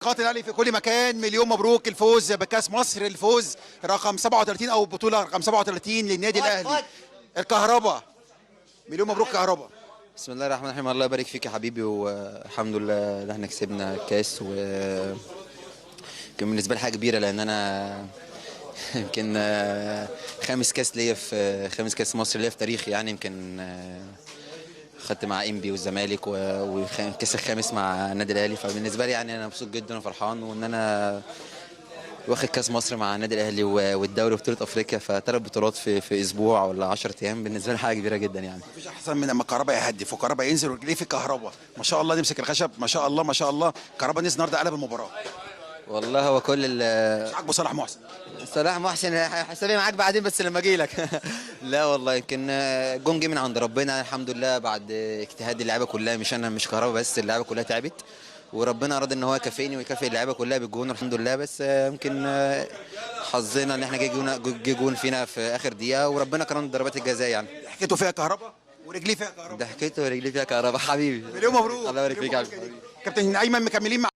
قناة الاهلي في كل مكان، مليون مبروك الفوز بكاس مصر، الفوز رقم 37 او بطوله رقم 37 للنادي الاهلي. الكهرباء، مليون مبروك كهرباء. بسم الله الرحمن الرحيم. الله يبارك فيك يا حبيبي، والحمد لله ان احنا كسبنا الكاس، و كان بالنسبة لي حاجة كبيرة لان انا يمكن خامس كاس ليا في خامس كاس مصر ليا في تاريخي، يعني يمكن خدت مع انبي والزمالك والكاس الخامس مع النادي الاهلي. فبالنسبه لي يعني انا مبسوط جدا وفرحان، وان انا واخد كاس مصر مع النادي الاهلي والدوري وبطولة افريقيا، فثلاث بطولات في اسبوع ولا 10 ايام بالنسبة لي حاجة كبيرة جدا يعني. مفيش احسن من لما الكهرباء يهدف وكهرباء ينزل ورجليه في الكهرباء، ما شاء الله نمسك الخشب، ما شاء الله ما شاء الله. كهرباء نزل النهارده قلب المباراة. والله هو كل مش عاجبه صلاح محسن. صلاح محسن حسابي معاك بعدين بس لما اجي لك. لا والله يمكن جون جه من عند ربنا الحمد لله، بعد اجتهاد اللعيبة كلها، مش انا مش كهربا بس، اللعيبة كلها تعبت وربنا اراد ان هو يكافئني ويكافئ اللعيبة كلها بالجون الحمد لله. بس يمكن حظنا ان احنا جه جون فينا في اخر دقيقة، وربنا كرمنا ضربات الجزاء يعني. ضحكته فيها كهرباء ورجليه فيها كهرباء. ضحكته ورجلي فيها كهربا حبيبي. مليون مبروك. الله يبارك فيك يا حبيبي. كابتن ايمن مكملين مع